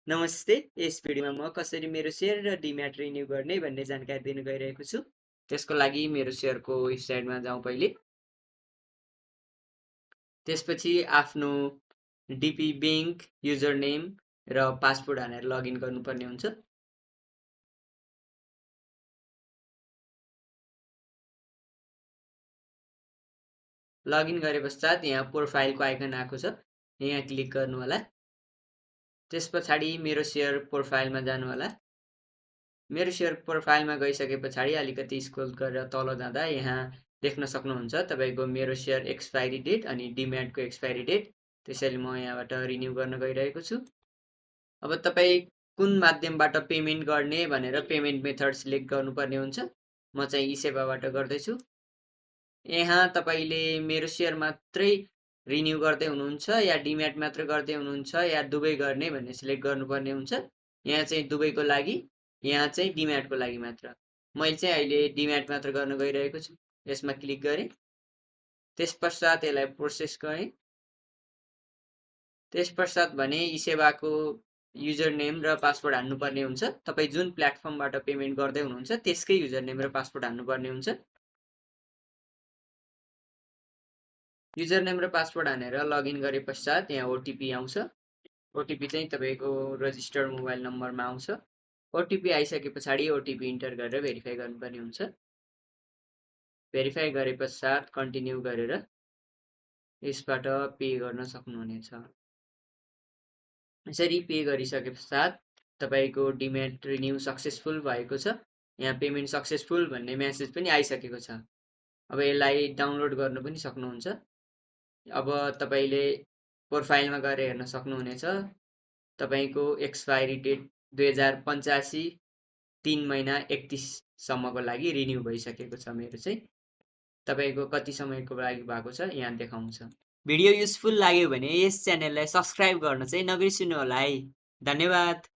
नमस्ते। यस भिडियोमा म कसरी मेरो सेयर र डिम्याट रिन्यू गर्ने भन्ने जानकारी दिन गइरहेको छु। त्यसको लागि मेरो सेयरको वेबसाइटमा जाउँ पहिले। त्यसपछि आफ्नो डिपी बैंक युजर नेम र पासवर्ड हालेर लगइन गर्नुपर्ने हुन्छ। लगइन गरे पश्चात यहाँ प्रोफाइलको आइकन आएको छ, यहाँ क्लिक गर्नु होला। त्यस पछाडि मेरो सेयर प्रोफाइलमा जानु होला। मेरो सेयर प्रोफाइलमा गइसके पछाडि अलिकति स्क्रोल गरेर तल जाँदा यहाँ देख्न सक्नुहुन्छ तपाईँको मेरो सेयर एक्सपायरी डेट अनि डिम्याटको एक्सपायरी डेट। त्यसैले म यहाँबाट रिन्यू गर्न गइरहेको छु। अब तपाईँ कुन माध्यमबाट पेमेन्ट गर्ने भनेर पेमेन्ट मेथड सिलेक्ट गर्नुपर्ने हुन्छ। म चाहिँ ई-सेवाबाट गर्दैछु। यहाँ तपाईँले मेरो सेयर मात्रै रिन्यू गर्दै हुनुहुन्छ या डिम्याट मात्र गर्दै हुनुहुन्छ या दुवै गर्ने भन्ने सिलेक्ट गर्नुपर्ने हुन्छ। यहाँ चाहिँ दुवैको लागि, यहाँ चाहिँ डिम्याटको लागि मात्र। मैले चाहिँ अहिले डिम्याट मात्र गर्न गइरहेको छु। यसमा क्लिक गरेँ। त्यस पश्चात यसलाई प्रोसेस गरेँ। त्यस पश्चात भने ई-सेवाको युजर नेम र पासवर्ड हान्नुपर्ने हुन्छ। तपाईँ जुन प्लेटफर्मबाट पेमेन्ट गर्दै हुनुहुन्छ त्यसकै युजर नेम र पासवर्ड हान्नुपर्ने हुन्छ। युजर नेम र पासवर्ड हानेर लगइन गरे पश्चात यहाँ ओटिपी आउँछ। ओटिपी चाहिँ तपाईँको रजिस्टर्ड मोबाइल नम्बरमा आउँछ। ओटिपी आइसके पछाडि ओटिपी इन्टर गरेर भेरिफाई गर्नुपर्ने हुन्छ। भेरिफाई गरे पश्चात कन्टिन्यू गरेर यसबाट पे गर्न सक्नुहुनेछ। यसरी पे गरिसके पश्चात तपाईँको डिम्याट रिन्यू सक्सेसफुल भएको छ। यहाँ पेमेन्ट सक्सेसफुल भन्ने मेसेज पनि आइसकेको छ। अब यसलाई डाउनलोड गर्न पनि सक्नुहुन्छ। अब तपाईँले प्रोफाइलमा गएर हेर्न सक्नुहुनेछ। तपाईँको एक्सपायरी डेट 2085 3 महिना 31 सम्मको लागि रिन्यू भइसकेको छ। मेरो चाहिँ तपाईँको कति समयको लागि भएको छ यहाँ देखाउँछ। भिडियो युजफुल लाग्यो भने यस च्यानललाई सब्स्क्राइब गर्न चाहिँ नबिर्सिनु होला है। धन्यवाद।